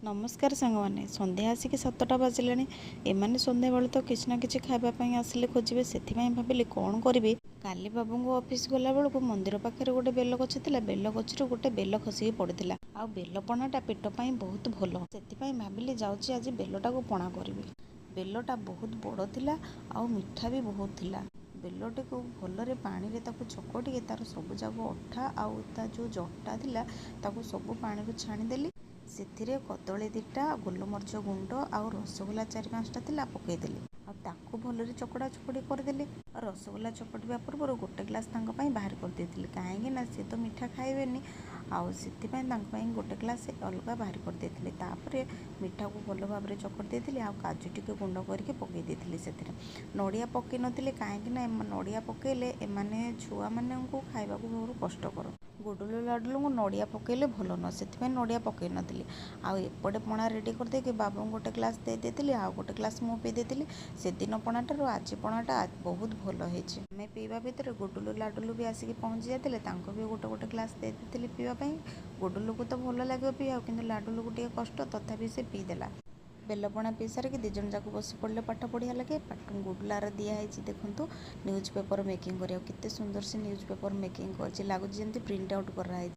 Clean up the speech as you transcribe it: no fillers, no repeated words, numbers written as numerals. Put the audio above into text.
ନମସ୍କାର ସାଙ୍ଗମାନେ, ସନ୍ଧ୍ୟା ଆସିକି 7ଟା ବାଜିଲାଣି। ଏମାନେ ସନ୍ଧ୍ୟାବେଳେ ତ କିଛି ନା କିଛି ଖାଇବା ପାଇଁ ଆସିଲେ ଖୋଜିବେ। ସେଥିପାଇଁ ଭାବିଲି କ'ଣ କରିବି। କାଲି ବାବୁଙ୍କ ଅଫିସ୍ ଗଲାବେଳକୁ ମନ୍ଦିର ପାଖରେ ଗୋଟେ ବେଲ ଗଛ ଥିଲା। ବେଲ ଗଛରୁ ଗୋଟେ ବେଲ ଖସିକି ପଡ଼ିଥିଲା। ଆଉ ବେଲ ପଣାଟା ପେଟ ପାଇଁ ବହୁତ ଭଲ। ସେଥିପାଇଁ ଭାବିଲି ଯାଉଛି ଆଜି ବେଲଟାକୁ ପଣା କରିବି। ବେଲଟା ବହୁତ ବଡ଼ ଥିଲା ଆଉ ମିଠା ବି ବହୁତ ଥିଲା। ବେଲଟିକୁ ଭଲରେ ପାଣିରେ ତାକୁ ଚକଟିକି ତାର ସବୁଯାକ ଅଠା ଆଉ ତା ଯେଉଁ ଜଟା ଥିଲା, ତାକୁ ସବୁ ପାଣିରୁ ଛାଣିଦେଲି। ସେଥିରେ କଦଳୀ 2ଟା, ଗୋଲମରିଚ ଗୁଣ୍ଡ ଆଉ ରସଗୋଲା 4-5ଟା ଥିଲା, ପକାଇଦେଲି ଆଉ ତାକୁ ଭଲରେ ଚକଟା ଚକଟି କରିଦେଲି। ଆଉ ରସଗୋଲା ଚକଟିବା ପୂର୍ବରୁ ଗୋଟେ ଗ୍ଲାସ୍ ତାଙ୍କ ପାଇଁ ବାହାର କରିଦେଇଥିଲି, କାହିଁକି ନା ସେ ତ ମିଠା ଖାଇବେନି, ଆଉ ସେଥିପାଇଁ ତାଙ୍କ ପାଇଁ ଗୋଟେ ଗ୍ଲାସ୍ ଅଲଗା ବାହାର କରିଦେଇଥିଲି। ତାପରେ ମିଠାକୁ ଭଲ ଭାବରେ ଚକଟି ଦେଇଥିଲି ଆଉ କାଜୁ ଟିକେ ଗୁଣ୍ଡ କରିକି ପକାଇ ଦେଇଥିଲି ସେଥିରେ। ନଡ଼ିଆ ପକାଇ ନଥିଲି, କାହିଁକି ନା ନଡ଼ିଆ ପକାଇଲେ ଏମାନେ ଛୁଆମାନଙ୍କୁ ଖାଇବାକୁ ବହୁତ କଷ୍ଟକର। ଗୁଡୁଲୁ ଲାଡୁଲୁଙ୍କୁ ନଡ଼ିଆ ପକାଇଲେ ଭଲ ନୁହଁ, ସେଥିପାଇଁ ନଡ଼ିଆ ପକାଇ ନଥିଲି। ଆଉ ଏପଟେ ପଣା ରେଡ଼ି କରିଦେଇକି ବାବୁଙ୍କୁ ଗୋଟେ ଗ୍ଲାସ୍ ଦେଇ ଦେଇଥିଲି ଆଉ ଗୋଟେ ଗ୍ଲାସ୍ ମୁଁ ପିଇ ଦେଇଥିଲି। ସେଦିନ ପଣାଟାରୁ ଆଜି ପଣାଟା ବହୁତ ଭଲ ହେଇଛି। ଆମେ ପିଇବା ଭିତରେ ଗୁଡୁଲୁ ଲାଡୁଲୁ ବି ଆସିକି ପହଞ୍ଚି ଯାଇଥିଲେ। ତାଙ୍କୁ ବି ଗୋଟେ ଗୋଟେ ଗ୍ଲାସ୍ ଦେଇ ଦେଇଥିଲି ପିଇବା ପାଇଁ। ଗୁଡୁଲୁକୁ ତ ଭଲ ଲାଗିବ ପିଇବାକୁ, କିନ୍ତୁ ଲାଡୁଲୁକୁ ଟିକେ କଷ୍ଟ, ତଥାପି ସେ ପିଇଦେଲା। ବେଲପଣା ପିଇ ସାରିକି 2 ଜଣ ଯାକ ବସି ପଡ଼ିଲେ ପାଠ ପଢ଼ିବା ଲାଗି। ପାଠ ଗୁଡୁଲାର ଦିଆହେଇଛି, ଦେଖନ୍ତୁ, ନ୍ୟୁଜ୍ ପେପର୍ ମେକିଂ କରିବାକୁ। କେତେ ସୁନ୍ଦର ସେ ନ୍ୟୁଜ୍ ପେପର୍ ମେକିଂ କରିଛି, ଲାଗୁଛି ଯେମିତି ପ୍ରିଣ୍ଟ ଆଉଟ୍ କରାହେଇଛି।